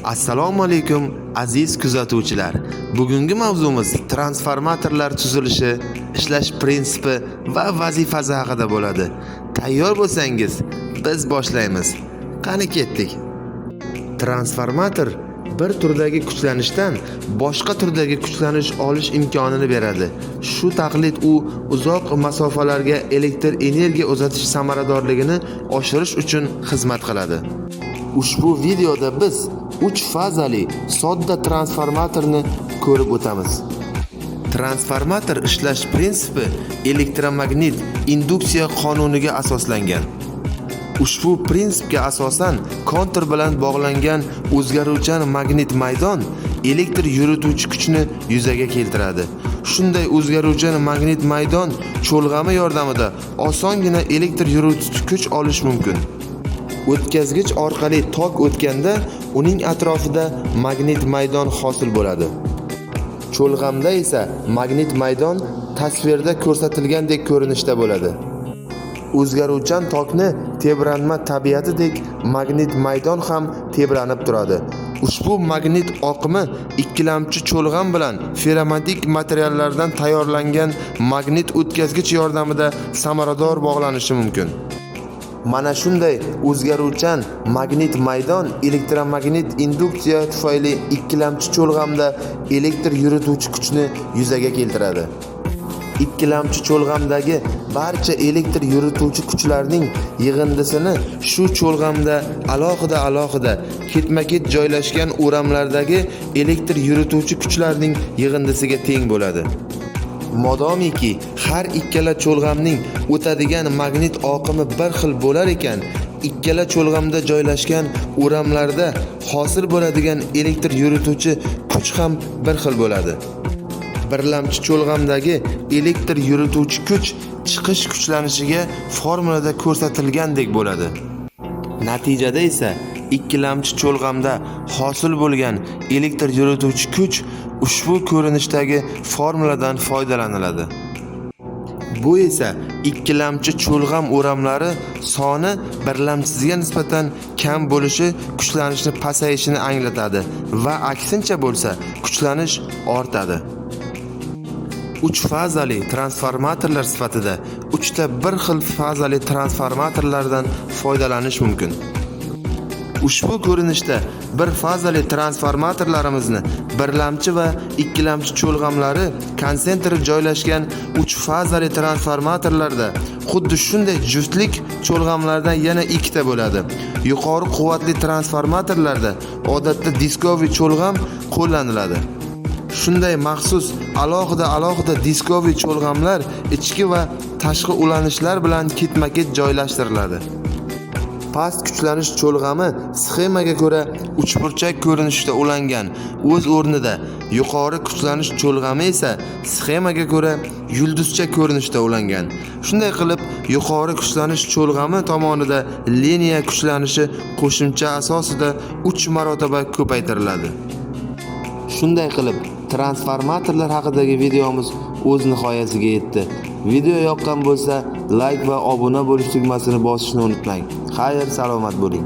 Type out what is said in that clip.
Assalomu alaykum, aziz kuzatuvchilar. Bugungi mavzumiz transformatorlar tuzilishi, ishlash prinsipi va vazifasi haqida bo'ladi. Tayyor bo'lsangiz, biz boshlaymiz. Qani, ketdik. Transformator bir turdagi kuchlanishdan boshqa turdagi kuchlanish olish imkonini beradi. Shu taqlid u uzoq masofalarga elektr energiya uzatish samaradorligini oshirish uchun xizmat qiladi. Ushbu videoda biz 3 fazali sodda transformatorni ko'rib o'tamiz. Transformator ishlash prinsipi elektromagnit induksiya qonuniga asoslangan. Ushbu prinsipga asosan kontur bilan bog'langan o'zgaruvchan magnit maydon elektr yurituvchi kuchni yuzaga keltiradi. Shunday o'zgaruvchan magnit maydon cho'lg'ami yordamida osongina elektr yurituvchi kuch olish mumkin. O'tkazgich orqali tok o'tganda uning atrofida magnit maydon hosil bo'ladi. Cho'lg'amda esa magnit maydon tasvirda ko'rsatilgandek ko'rinishda bo'ladi. O'zgaruvchan tokni tebranma tabiatidek magnit maydon ham tebranib turadi. Ushbu magnit oqimi ikkilamchi cho'lg'am bilan ferromagnetik materiallardan tayyorlangan magnit o'tkazgich yordamida samarador bog'lanishi mumkin. Mana shunday o'zgaruvchan magnit maydon elektromagnit induksiya tufayli ikkilamchi cho'lg'amda elektr yurituvchi kuchni yuzaga keltiradi. Ikkilamchi cho'lg'amdagi barcha elektr yurituvchi kuchlarning yig'indisini shu cho'lg'amda alohida-alohida ketma-ket joylashgan o'ramlardagi elektr yurituvchi kuchlarning yig'indisiga teng bo'ladi. Modomiki har ikkala cho'lg'amning o'tadigan magnit oqimi bir xil bo'lar ekan, ikkala cho'lg'amda joylashgan o'ramlarda hosil bo'ladigan elektr yurituvchi kuch ham bir xil bo'ladi. Birlamchi cho'lg'amdagi elektr yurituvchi kuch chiqish kuchlanishiga formulada ko'rsatilgandek bo'ladi. Natijada esa ikkilamchi cho'lg'amda hosil bo'lgan elektr yurituvchi kuch ushbu ko'rinishdagi formuladan foydalaniladi. Bu esa ikkilamchi cho'lg'am o'ramlari soni birlamchisiga nisbatan kam bo'lishi kuchlanishni pasayishini anglatadi va aksincha bo'lsa kuchlanish ortadi. Uch fazali transformatorlar sifatida uchta bir xil fazali transformatorlardan foydalanish mumkin. Ushbu ko'rinishda bir fazali transformatorlarimizni birlamchi va ikkilamchi cho'lg'amlari konsentri joylashgan uch fazali transformatorlarda xuddi shunday juftlik cho'lg'amlardan yana ikkita bo'ladi. Yuqori quvvatli transformatorlarda odatda diskoviy cho'lg'am qo'llaniladi. Shunday maxsus alohida-alohida diskoviy cho'lg'amlar ichki va tashqi ulanishlar bilan ketma-ket joylashtiriladi. Past kuchlanish cho'lg'ami sxemaga ko'ra uchburchak ko'rinishda ulangan o'z o'rnida, yuqori kuchlanish cho'lg'ami esa sxemaga ko'ra yulduzcha ko'rinishda ulangan. Shunday qilib, yuqori kuchlanish cho'lg'ami tomonida liniya kuchlanishi qo'shimcha asosida 3 marotaba ko'paytiriladi. Shunday qilib, transformatorlar haqidagi videomiz o'z nihoyasiga yetdi. Video yoqqan bo'lsa, like va obuna bo'lish tugmasini bosishni unutmang. Xayr, salomat bo'ling.